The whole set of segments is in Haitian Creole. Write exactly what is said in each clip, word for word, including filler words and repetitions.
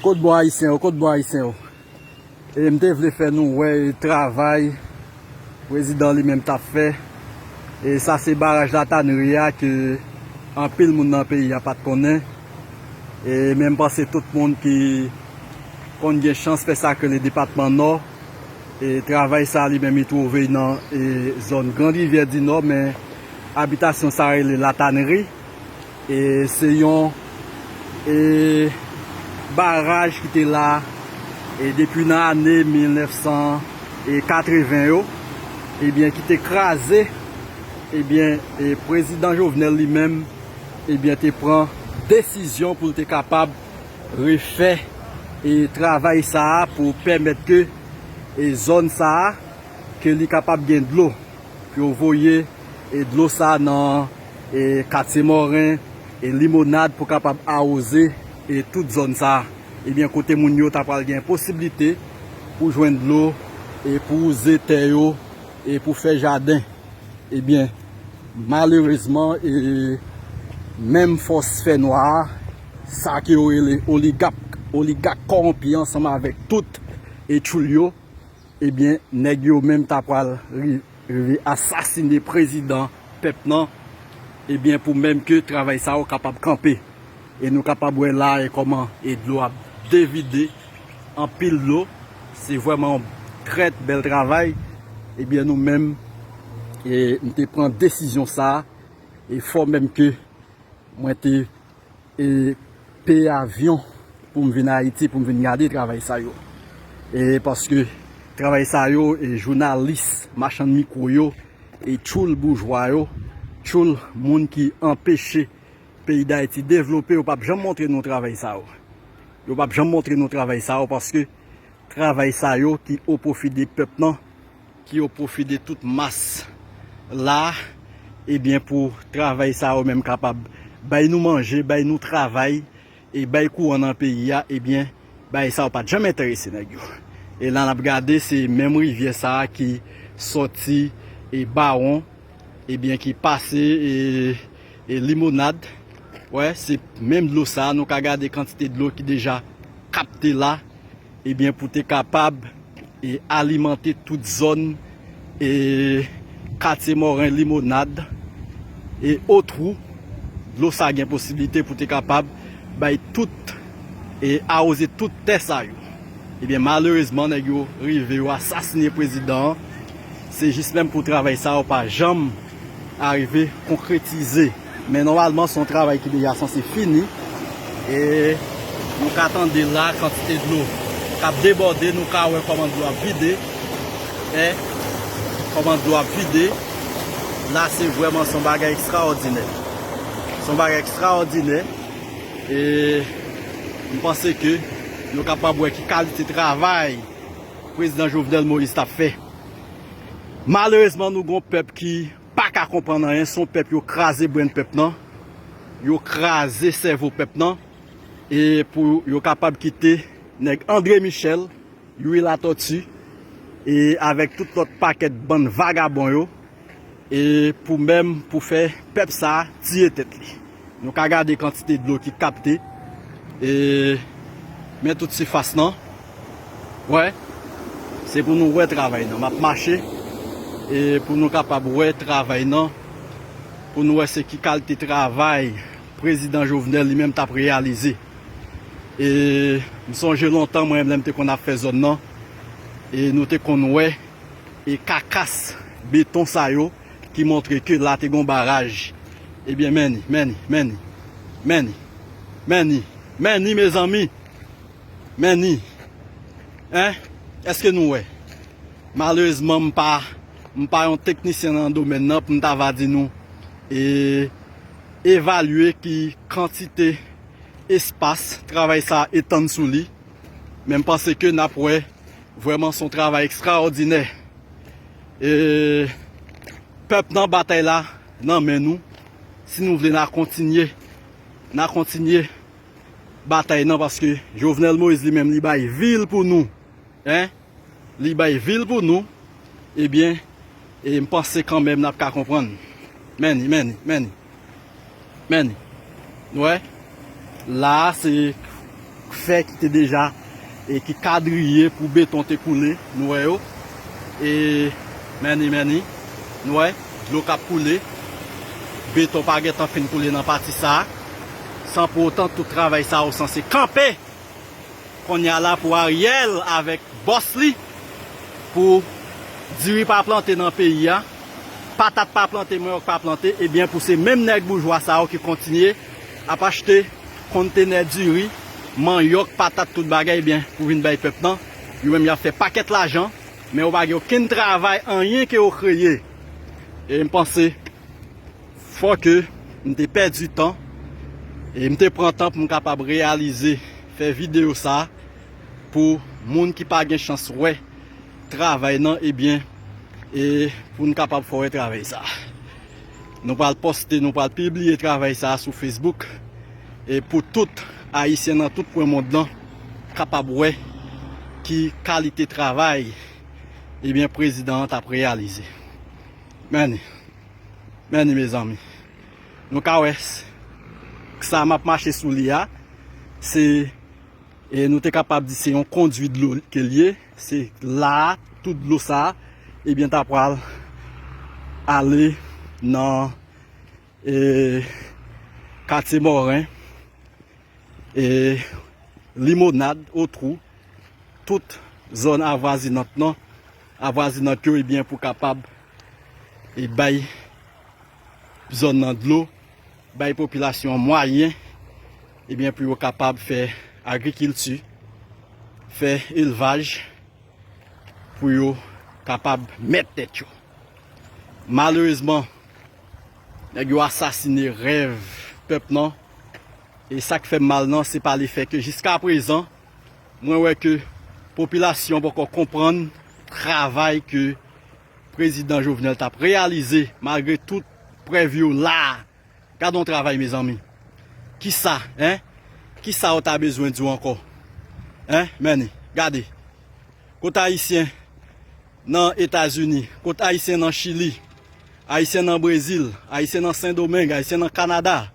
Kot bon ayisyen yo, kot bon ayisyen yo? E m te vle fè nou wè travay prezidan li menm t ap fè. E sa se baraj Latanri a ke anpil moun nan peyi a pa t konnen. E men m panse tout moun ki konn gen chans fè sa k rele depatman Nò, e travay sa li menm li twouve nan, e, zòn Grand Rivière du Nord, men abitasyon sa rele Latanri. E se yon, e, baraj ki te la, e, depi nan ane mil nèf san katreven yo, ebyen, ki te kraze, ebyen, e, prezidan Jovenel li menm, ebyen, te pran desizyon pou l te kapab refè, e, travay sa a pou pèmèt ke, e, zòn sa a, ke li kapab gen dlo, pou yo voye, e, dlo sa a nan, e, Katye Mòren, e, Limonad pou kapab awoze, e, tout zòn sa a. Ebyen, kote moun yo ta pral gen posiblite pou jwenn dlo, e, pou wouze tè yo, e, pou fè jaden. Ebyen, malerezman, e, menm fòs fènwa a, sa ke yo rele oligak, oligak kòwonpi ansanm avèk tout, e, tchoul yo, ebyen, nèg yo menm ta pral ri-, rive asasine prezidan pèp nan, ebyen, pou menm ke travay sa yo kapab kanpe. E nou kapab wè la, e kòman, e dlo ap devide, anpil dlo, se vrèman yon trè bèl travay. Ebyen, nou menm, e m te pran desizyon sa a, e fò menm ke mwen te, e, peye avyon pou m vin Ayiti, pou m vin gade travay sa yo. E paske travay sa yo, e, jounalis, machann mikwo yo, e tchoul boujwa yo, tchoul moun ki anpeche peyi Dayiti devlope, yo p ap janm montre nou travay sa yo. Yo p ap janm montre nou travay sa yo paske travay sa yo ki o pwofi de pèp nan, ki o pwofi de tout mas la, ebyen, pou travay sa yo menm kapab bay nou manje, bay nou travay, e bay kouran nan peyi a, ebyen, bagay sa yo pa t janm enterese nèg yo. E la n ap gade, se menm rivyè sa a ki sòti, e, Bawon, ebyen, ki pase, e, e, Limonad. Wè, se menm dlo sa a, nou ka gade kantite dlo ki deja kapte la, ebyen, pou te kapab, e, alimante tout zòn, e, Katye Mòren, Limonad, e otwou, dlo sa gen posiblite pou te kapab bay tout, e, awoze tout tè sa yo. Ebyen, malerezman, nèg yo rive, yo asasine prezidan an. Se jis menm pou travay sa yo pa janm arive konkretize. Men nòmalman, se yon travay ki deja sanse fini. E nou ka tande la kantite dlo k ap debòde, nou ka wè kòman dlo ap vide. E kòman dlo ap vide. La, se vrèman, se yon bagay ekstraòdinè. Se yon bagay ekstraòdinè. E m panse ke nou kapab wè ki kalite travay prezidan Jovenel Moïse t ap fè. Malerezman, nou gon pèp ki pa ka konprann anyen. Se yon pèp yo kraze brenn pèp nan, yo kraze sèvo pèp nan, e pou yo kapab kite nèg André Michel, Youri Latortue, e avèk tout lòt pakèt bann vagabon yo, e pou menm, pou fè pèp sa a tiye tèt li. Nou ka gade kantite dlo ki kapte, e men tout sifas nan. Wè, se pou nou wè travay nan. M ap mache, e pou nou kapab wè travay nan, pou nou wè se ki kalite travay prezidan Jovenel li menm t ap reyalize. E m sonje lontan, mwen, lè m te konn ap fè zòn nan, e nou te konn wè, e kakas beton sa yo ki montre ke la te gon baraj. Ebyen, men ni, men ni, men ni, men ni, men ni, men ni, mezanmi. Men ni. En? Èske nou wè? Malerezman, m pa, m pa yon teknisyen nan domèn nan pou m ta va di nou, e, evalye ki kantite espas travay sa a etann sou li. Men m panse ke n ap wè, vrèman, se yon travay ekstraòdinè. E, pèp nan, batay la nan men nou. Si nou vle, n a kontinye, n a kontinye batay nan, paske Jovenel Moïse li menm, li bay vi l pou nou. En? Li bay vi l pou nou. Ebyen, e m panse kanmenm n ap ka konprann. Men ni, men ni, men ni. Men ni. Nou wè? La a, se fè ki te deja e ki kadriye pou beton te koule, nou wè yo. E mèni, mèni, nou wè, dlo k ap koule. Beton pa gentan fin koule nan pati sa a. San pou otan, tout travay sa yo sanse kanpe. Kounye a la pou Ariel avèk bòs li, pou diri pa plante nan peyi a, patat pa plante, manyòk pa plante, ebyen pou se menm nèg boujwa sa yo ki kontinye ap achte kontenè diri, manyòk, patat, tout bagay, ebyen pou vin bay pèp lan. Yo menm y ap fè pakèt lajan, men yo pa gen okenn travay, anyen ke yo kreye. E m panse fò ke m te pèdi tan e m te pran tan pou m kapab reyalize, fè videyo sa a pou moun ki pa gen chans wè travay nan, ebyen, e pou n kapab fè w wè travay sa a. Nou pral poste, nou pral pibliye travay sa a sou Facebook e pou tout Ayisyen nan tout kwen mond lan kapab wè ki kalite travay, ebyen, prezidan an t ap reyalize. Mèni. Mèni, mezanmi. Nou ka wè s-, sa m ap mache sou li a, se, e nou te kapab di se yon kondui dlo ke l ye. Se la a, tout dlo sa a, ebyen, ta pral ale nan, e, Katye Mòren, e, Limonad, Otwou, tout zòn avwazinant nan, avwazinant yo, ebyen, pou kapab, e, bay zòn nan dlo, bay popilasyon an mwayen, ebyen, pou yo kapab fè agrikilti, fè elvaj, pou yo kapab mèt tèt yo. Malerezman, nèg yo asasine rèv pèp lan. E sa k fè m mal nan, se pa lefè ke jiskaprezan, mwen wè ke popilasyon an poko konprann travay ke prezidan Jovenel t ap reyalize, malgre tout prèv yo la. Gade yon travay, mezanmi. Kisa, en? Kisa w ta bezwen di w ankò? En? Mèni, gade. Kot Ayisyen nan Etazini, kot Ayisyen nan Chili, Ayisyen nan Brezil, Ayisyen nan Sendomeng, Ayisyen nan Kanada,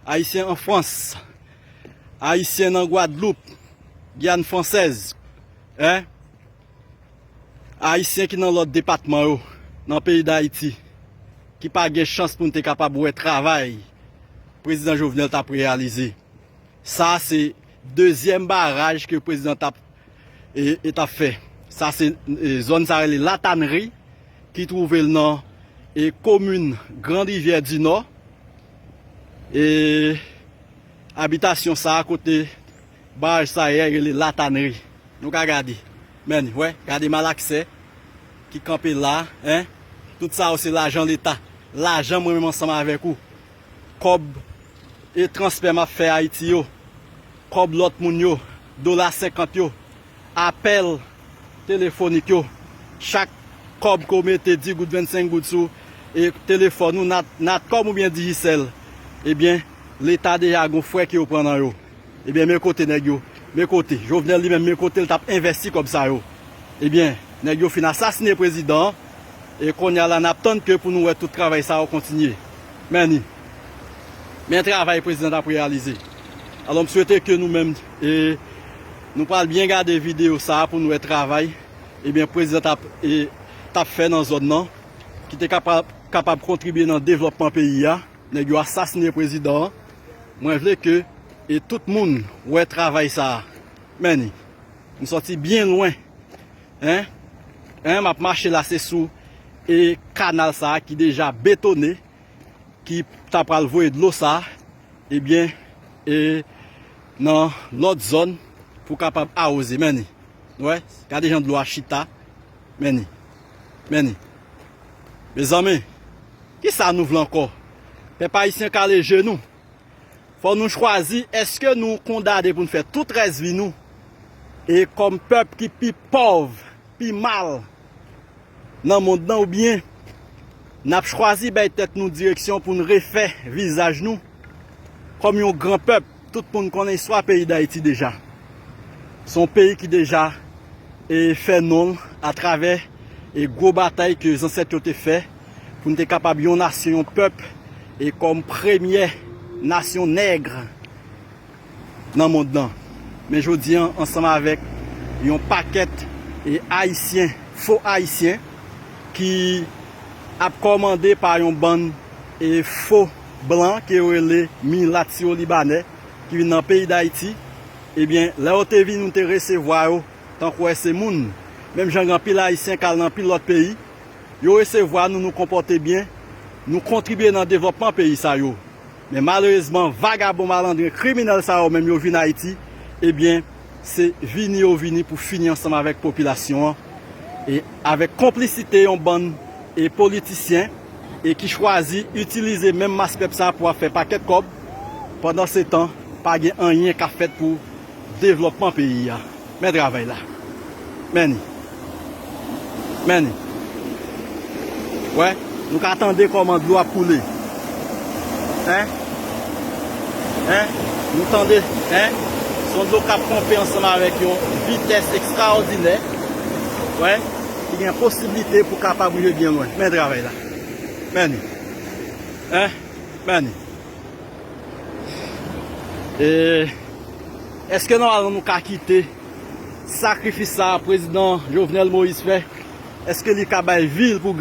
Ayisyen an Frans, Ayisyen nan Gwadloup, Giyàn Fransèz, en? Ayisyen ki nan lòt depatman yo, nan peyi Dayiti, ki pa gen chans pou n te kapab wè travay prezidan Jovenel t ap reyalize. Sa a se dezyèm baraj ke prezidan t ap, e, e t ap fè. Sa se, e, zòn sa rele Latanri, ki twouve l nan, e, komin Grand Rivière du Nord. E abitasyon sa a kote baraj sa ye a rele Latanri. Nou ka gade. Mèni, wè, gade malaksè ki kanpe la, en. Tout sa yo se lajan Leta. Lajan mwen menm ansanm avèk ou. Kòb e transfè m ap fè Ayiti yo. Kòb lòt moun yo. Dola senkant yo. Apèl telefonik yo. Chak kòb ke w mete, di goud, vennsenk goud sou, e, telefòn ou, nat, Natcom oubyen Digicel, ebyen, Leta deja gon frè ke yo pran nan yo. Ebyen, men kote nèg yo, men kote. Jovenel li menm, men kote l t ap envèsti kòb sa yo. Ebyen, nèg yo fin asasine prezidan an, e kounye a la, n ap tann ke pou nou wè tout travay sa yo kontinye. Mèni. Men travay prezidan t ap reyalize. Alò, m swete ke nou menm, e, nou pral byen gade videyo sa a pou nou wè travay, ebyen, prezidan t ap, e, t ap fè nan zòn nan, ki te kapab, kapab kontribye nan devlòpman peyi a. Nèg yo asasine prezidan an. Mwen vle ke, e, tout moun wè travay sa a. Mèni, m sòti byen lwen. En? En, m ap mache la, se sou, e, kanal sa a ki deja betone, ki ta pral voye dlo sa a, ebyen, e, nan lòt zòn pou kapab awoze. Mèni. Wè, gade jan dlo a chita. Mèni. Mèni. Mezanmi, kisa nou vle ankò? Pèp ayisyen kale je nou. Fò nou chwazi, èske nou kondane pou n fè tout rès vi nou, e kòm pèp ki pi pòv, pi mal nan mond nan, oubyen n ap chwazi bay tèt nou direksyon pou n refè vizaj nou kòm yon gran pèp. Tout moun konnen istwa peyi Dayiti deja. Se yon peyi ki deja, e, fè non l atravè, e, gwo batay ke zansèt yo te fè pou n te kapab yon nasyon, yon pèp, e, kòm premyè nasyon nèg nan mond lan. Men jodi a, ansanm avèk yon pakèt e Ayisyen, fo Ayisyen, ki ap kòmande pa yon bann e fo blan ke yo rele milat siwo-libanè ki vin nan peyi Dayiti, ebyen, lè yo te vin, nou te resevwa yo tankou wè se moun. Menm jan gen anpil Ayisyen k al nan anpil lòt peyi, yo resevwa nou, nou konpòte byen, nou kontribye nan devlòpman peyi sa yo. Men malerezman, vagabon, malandren, kriminèl sa yo menm, yo vin Ayiti, ebyen, se vini yo vini pou fini ansanm avèk popilasyon an, e avèk konplisite yon bann e politisyen, e ki chwazi itilize menm mas pèp sa pou ap fè pakèt kòb. Pandan se tan, pa gen anyen k ap fèt pou devlòpman peyi a. Men travay la. Men ni. Men ni. Wè, nou ka tande kòman dlo ap koule. Hein? Hein? Nou tande, hein? Se yon dlo k ap ponpe ansanm avèk yon vitès ekstraòdinè. Wè, ki gen posiblite pou kapab rive byen lwen. Men travay la. Men ni. Hein? Men ni. E, èske nòmalman nou ka kite sakrifis sa a prezidan Jovenel Moïse fè? Èske li ka bay vi l pou